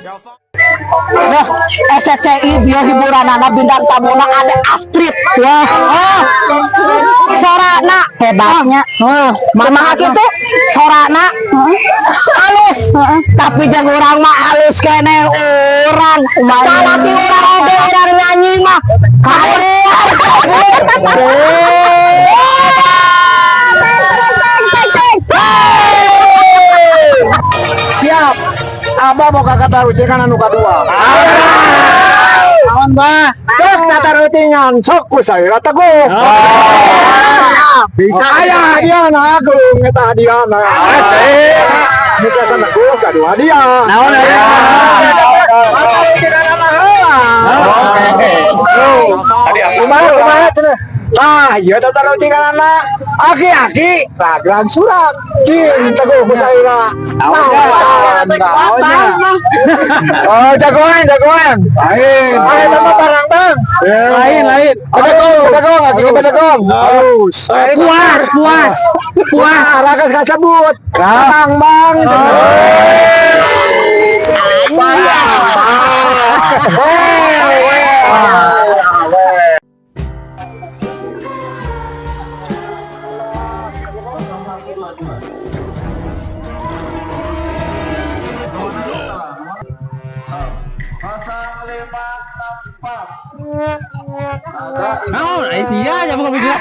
Nah, SCCI dia hiburan anak bintang tamuna ada Astrid. Wah, ah. Sorana Hebatnya. Heuh, mama gitu sorana halus. Tapi jangan urang mah halus keneh urang. Salaki urang oge urang nyanyi mah. Keluar kabur. Siap. Abah mau katarucingan anu kadua. Naon, Bah? Sok tatarucingan sok ku saya teguh. Bisa. Aya hadiahna agung eta hadiahna. Muka sana teguh gaduh hadiah. Naon hadiah? Tatarucingan heula. Kumaha kumaha cenah. Nah, ieu tatarucinganna aki-aki raglag surat. Cing teguh ku saya. Nah, oh, jagoan, jagoan. Lain. Ah, eta mah barang bang. Lain, lain. Bedegong, bedegong, aki bedegong. Harus. Puas, puas. Puas, ragas kasebut. Bang, bang. Bang, bang. Naon, ai sia nya bukan mikir.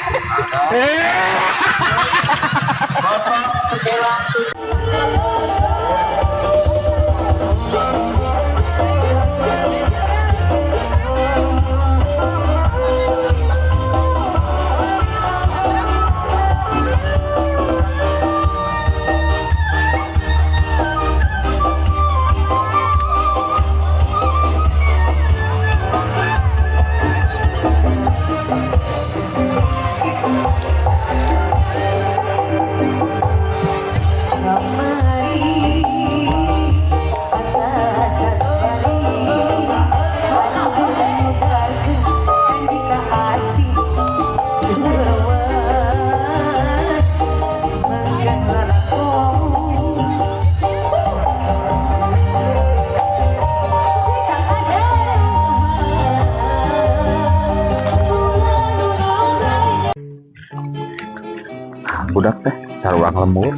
Budak teh sarua lembur.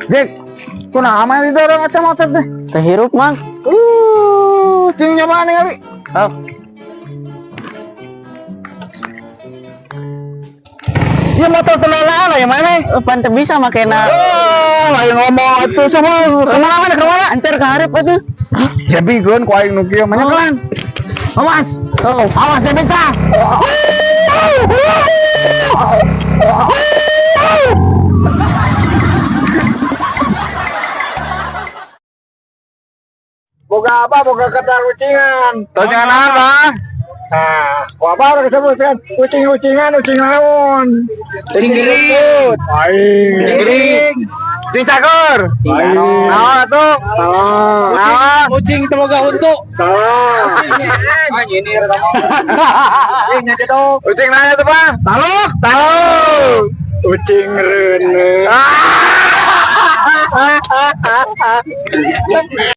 Jek, kunaon mah didorong eta motor teh? Teh hirup, Mang. Cing nyobaan ningali. Oh. Ieu motor tenalaan aya mana? Pan teu bisa makena. Oh, lain ngomong atuh semua. Kemana mana kemana? Antar ka hareup atuh. Jebikeun ku aing nu kieu mah nyekelan. Awas. Oh. Awas jebik tah. Boga apa? Boga ketarucingan. Tarucingan apa? Nah, ku apa orang disebutkan? Ucing-ucingan, ucing naon? Ucing giring. Lain. Ucing giring. Ucing cakur. Lain. Naon atuh? Salah. Naon? Kucing teu boga huntu. Salah. Ucing naon atuh, Pak? Taluk. Taluk. Ucing reuneuh.